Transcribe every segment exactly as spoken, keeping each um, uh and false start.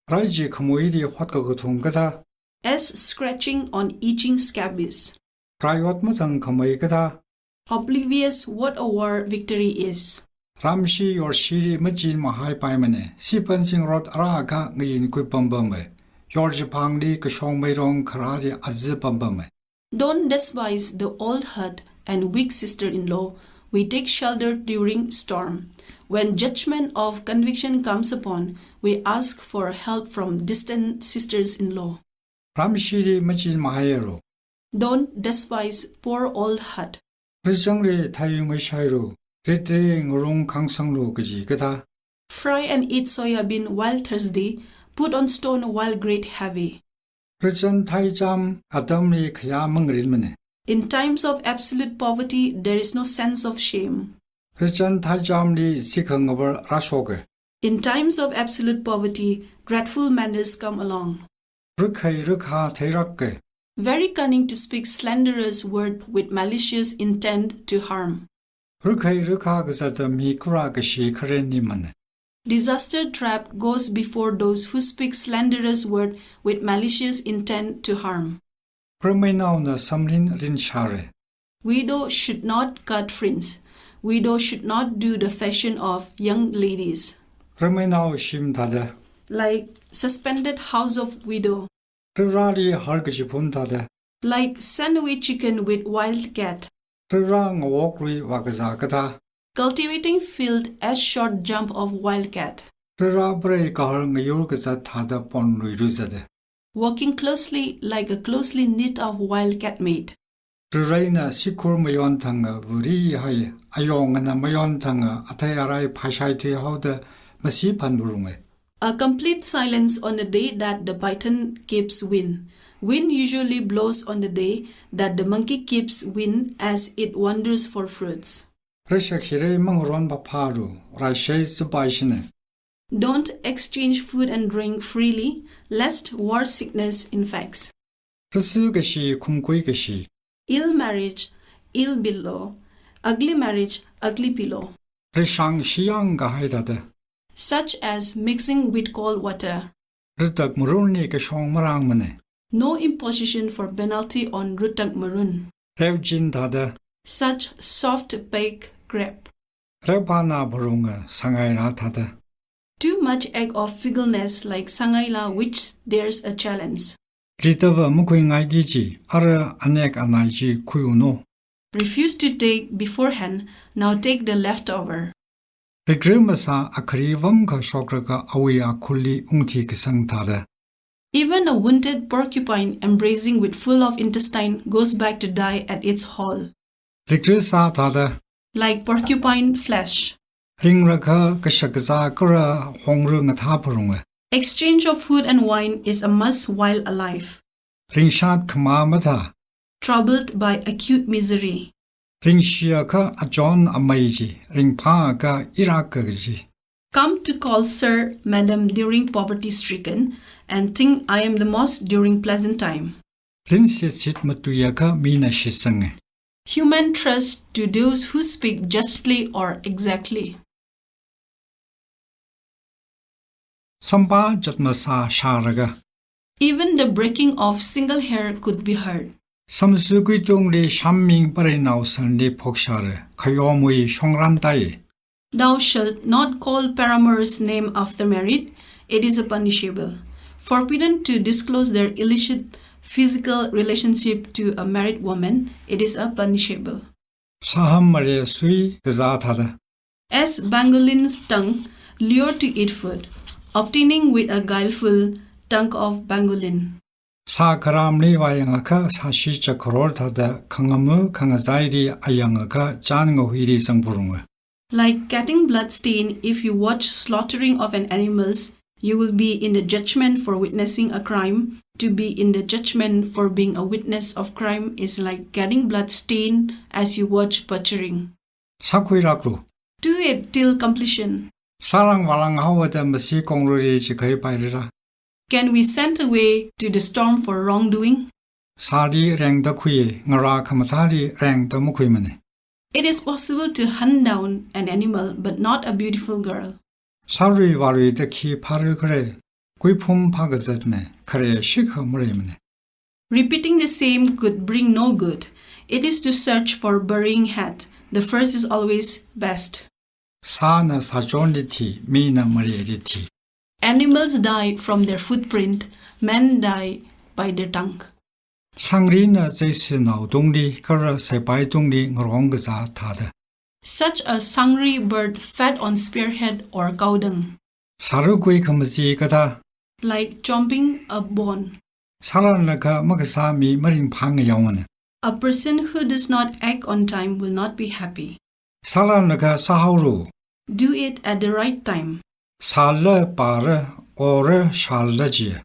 Rai chi khamuili hot kakathung kathā. As scratching on itching scab is. Rai ot mathang khamei kathā. Oblivious what a war victory is. Ramshi yorshili machin mahaipaimana. Sipansing rot ara akha ngayin kuipampama. Yorjiphangli kashong meirong kharāli azi pampama. Don't despise the old hurt and weak sister-in-law. We take shelter during storm. When judgment of conviction comes upon, we ask for help from distant sisters-in-law. Ramshili machin mahaialu. Don't despise poor old hurt. Richangli thayung shailu. Ritre ngarung khangsanglu kaji kathā. Fry and eat soya bean while thirsty, put on stone while great heavy. Richan thaicham atamli khayā mangarinmana. In times of absolute poverty, there is no sense of shame. Richan thaichamli sikhang ngavar rashoka. In times of absolute poverty, dreadful manners come along. Rikhai rikha theiraka. Very cunning to speak slanderous word with malicious intent to harm. Rikhai rikha kazata mi kura kashi kharenni mana. Disaster trap goes before those who speak slanderous word with malicious intent to harm. Rimeinaona samlin rinshare. Widow should not cut fringe. Widow should not do the fashion of young ladies. Rimeinao shim thāda. Like suspended house of widow. Rirali har kachiphun thāda. Like sandwich chicken with wild cat. Rira ngawokrui vākazā kathā. Cultivating field as short jump of wild cat. Rira prei kahar ngayur kazat thāda ponluilu zada. Working closely like a closely knit of wild cat mate. Riraina sikhur mayon thanga vuri hai, ayongana mayon thanga athei arai phashai thui haoda masi phanvurunga. A complete silence on the day that the python keeps win. Wind usually blows on the day that the monkey keeps win as it wanders for fruits. Rishakshire mangaron papharu, raishai zupaishina. Don't exchange food and drink freely, lest war sickness infects. Rasu kashi khumkui kashi. Ill marriage, ill pillow. Ugly marriage, ugly pillow. Rishang shiyang kahai thāda. Such as mixing with cold water. Ritak marunli kashong marangmana. No imposition for penalty on ritak marun. Reujin thāda. Such soft baked grape. Reupana pharunga sangaila thāda. Too much egg of fickleness like sangaila which there's a challenge. Ritava makhuingai kichi, ara anek anai chi khuiuno. Refuse to take beforehand, now take the leftover. Rikri masā akhari vamkha shokraka awui akhulli ungthi kasang thāda. Even a wounded porcupine embracing with full of intestine goes back to die at its hole. Rikri sā thāda. Like porcupine flesh. Ringrakha kashakazā kara hongru ngathā pharunga. Exchange of food and wine is a must while alive. Ringshat khama mathā. Troubled by acute misery. Ringshiakha achon amei chi, ringphāakha irak kaji. Come to call sir, madam during poverty stricken, and think I am the most during pleasant time. Rinsit sit matuiakha mina shitsanga. Human trust to those who speak justly or exactly. Sampa jatmasā shāraga. Even the breaking of single hair could be heard. Samsukui tungli shamming pareinao sanli phokshāra, khayomwui shongran tai. Thou shalt not call paramour's name after married, it is a punishable. Forbidden to disclose their illicit physical relationship to a married woman, it is a punishable. Sāham mare sui kazā thāda. As pangolin stung, lure to eat food, obtaining with a guileful tongue of pangolin. Sā kharamli vāyangakha sāshi chakharor thāda khangamu khangazaili ayangakha chān ngahuili zangpharunga. Like getting blood stain if you watch slaughtering of an animals, you will be in the judgment for witnessing a crime. To be in the judgment for being a witness of crime is like getting blood stain as you watch butchering. Sākhuiraklu. Do it till completion. Sārang vārang haoda masi kongruri chikhai pairira. Can we send away to the storm for wrongdoing? Sāli rengda khui, ngarā khamathāli rengda makhuimana. It is possible to hunt down an animal, but not a beautiful girl. Sārui vāruida khi pharu khare. Kuiphum phākazatna, khare shikha mareimana. Repeating the same could bring no good. It is to search for burying hat. The first is always best. Sāna sāchonli thi, mina mareili thi. Animals die from their footprint, men die by their tongue. Sangrina zeisinao tungli, kala saipai tungli ngarong kazā thāda. Such a sangri bird fed on spearhead or cow dung. Sārukui khamazi kathā. Like chomping a bone. Sālānlaga makasā mi maringphā ngayongana. A person who does not act on time will not be happy. Sālānlaga sāhaolu. Do it at the right time. Sāla pāra, ora shāla ji.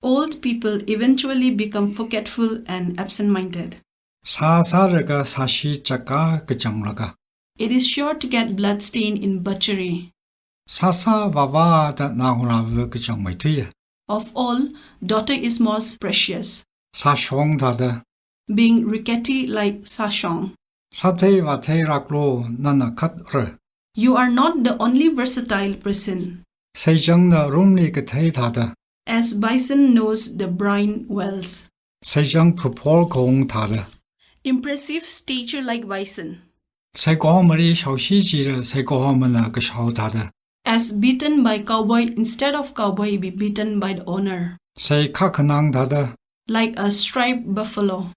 Old people eventually become forgetful and absent-minded. Sā sālaga sāshi chaka kachanglaga. It is sure to get blood stain in butchery. Sāsā vāvāda naongarāva kachangmeithuiya. Of all, daughter is most precious. Sāshong thāda. Being rickety like sāshong. Sāthei vāthei rāklo nana khatra. You are not the only versatile person. Seichangna rumli kathei thāda. As bison knows the brine wells. Seichang phaphol kong thāda. Impressive stature like bison. Saikora mari shaoshi jila saikora mana kashao thāda. As beaten by cowboy instead of cowboy be beaten by the owner. Sei khakhanang thāda. Like a striped buffalo.